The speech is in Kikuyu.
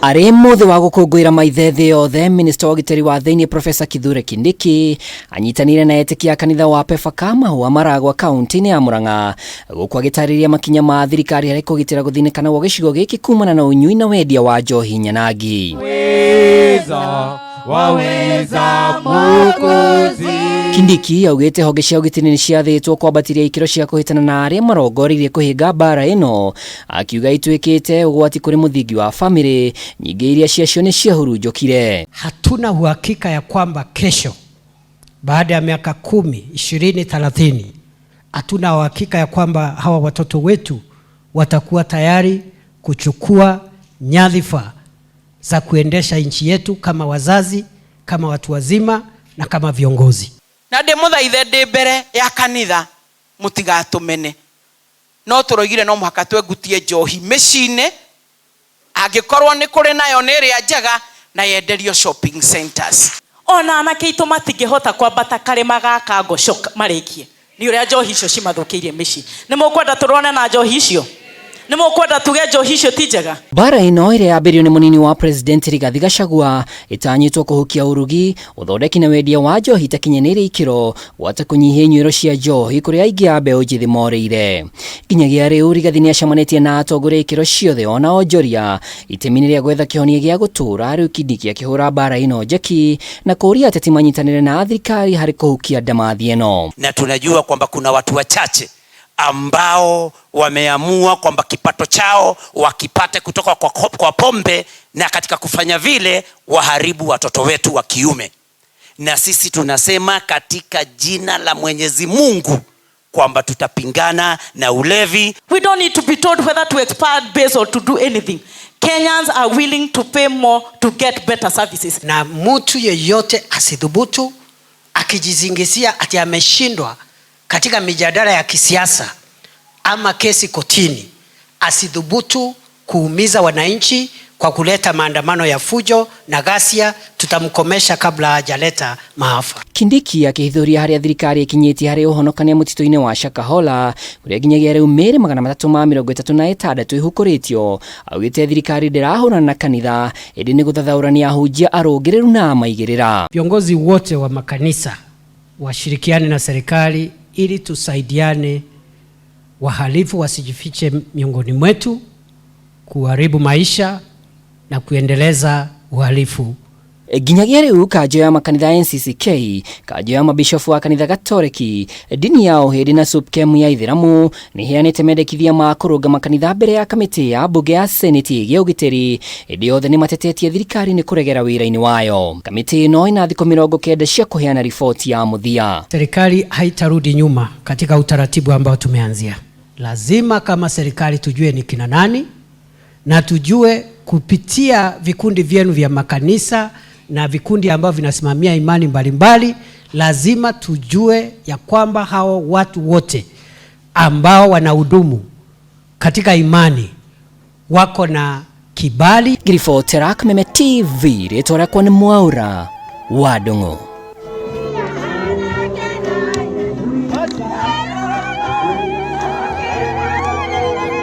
Arĩ mũthĩ wa gũkũngũĩra maithe thĩ yothe, minista wa ũgitĩri wa thĩinĩ Profesa Kithure Kindiki anyitanĩire na etĩkia a kanitha wa Pefaka Mahũa Maragwa kaunti-inĩ ya Murang'a, gũkũ agĩtarĩria makinya ma thirikari harĩ kũgitĩra gũthinĩkana gwa gĩcigo gĩkĩ kumana na ũnyui na wendia wa njohi nyanangi. Weza, waweza Mwokozi. Kindiki augĩte honge cia ũgitĩri nĩ ciathĩtwo kwambatĩria ikĩro cia kũhĩtana na arĩa marongoreirie kũhĩnga mbara ĩno, akiuga ituĩkĩte ũgwati kũrĩ mũthingi wa bamĩrĩ nyingĩ iria ciacio nĩ ciahurunjũkire. Hatuna uhakika ya kwamba kesho baada ya miaka 10, 20, 30, hatuna uhakika ya kwamba hawa watoto wetu watakuwa tayari kuchukua nyadhifa za kuendesha nchi yetu kama wazazi, kama watu wazima na kama viongozi. Na ndimuthaithe ndi mbere ya kanitha mutigatumene, no turoigire no muhaka twengutie njohi mĩciĩ-inĩ, angĩkorwo nĩ kũrĩ nayo nĩ ĩrĩa njega na yenderio shopping centers. Ona anake aitũ matingĩhota kwambata karĩma gaka ngoco marĩkie nĩ ũrĩa njohi icio cimathũkĩirie mĩciĩ. Nĩ mũkwenda tũrwane na njohi icio? Nĩ mũkwenda tuge njohi icio ti njega? Mbara ĩno ĩrĩa yambĩrĩirio nĩ mũnini wa president Rigathi Gachagua ĩtanyĩtwo kũhukia ũrugi, ũthondeki na wendia wa njohi itakinyanĩirie ikĩro, gwata kũnyihia inyuĩro cia njohi kũrĩa aingĩ a mbeũ njĩthĩ morĩire. Nginyagia rĩu Rigathi nĩacemanĩtie na atongoria ikĩro ciothe ona onjoria itemi-inĩ rĩa gwetha kĩhonia gĩa gũtũũra. Rĩu Kindiki akĩhũra mbara ĩno njeki na kũũria ateti manyitanĩre na thirikari harĩ kũhukia ndamathi ĩno. Na tunajua kwamba kuna watu wachache ambao wameamua kwamba kipato chao wakipate kutoka kwa pombe, na katika kufanya vile waharibu watoto wetu wa kiume. Na sisi tunasema katika jina la Mwenyezi Mungu kwamba tutapingana na ulevi. We don't need to be told whether to expand base or to do anything. Kenyans are willing to pay more to get better services. Na mtu yeyote asidhubutu akijizingizia ati ameshindwa katika mijadala ya kisiasa ama kesi kotini, asidhubutu kuumiza wananchi kwa kuleta maandamano ya fujo na ghasia. Tutamkomesha kabla hajaleta maafa. Kindiki akĩhithũria harĩa thirikari ĩkinyĩtie harĩ ũhonokania mũtitũ-inĩ wa Shakahola, kũrĩa nginyagia rĩu mĩĩrĩ 336 ĩhukũrĩtio, augĩte thirikari ndĩrahũrana na kanitha ĩndĩ nĩ gũthathaũrania ahunjia arũngĩrĩru na maigĩrĩra. Viongozi wote wa makanisa washirikiane na serikali ili tusaidiane, wahalifu wasijifiche miongoni mwetu kuharibu maisha na kuendeleza uhalifu. Nginyagia rĩu kanjũ ya makanitha NCCK, kanjũ ya mabishofu wa kanitha Gatoreki, ndini ya Ũhĩndĩ na SUPKEM ya Ithĩramu nĩ iheanĩte mendekithia ma kũrũnga makanitha mbere ya kamĩtĩ ya mbunge ya Seneti ĩgiĩ ũgitĩri, ĩndĩ othe nĩ matetetie thirikari nĩ kũregera wĩra-inĩ wayo. Kamĩtĩ ĩno ĩna thikũ 90 cia kũheana riboti ya mũthia. Serikali haitarudi nyuma katika utaratibu ambao tumeanzia. Lazima kama serikali tujue ni kina nani na tujue kupitia vikundi vyenu vya makanisa na vikundi ambavyo vinasimamia imani mbalimbali, lazima tujue ya kwamba hao watu wote ambao wanahudumu katika imani wako na kibali. Ngiribotera Kameme TV, rĩtwa rĩakwa nĩ Mwaura wa Ndung'u.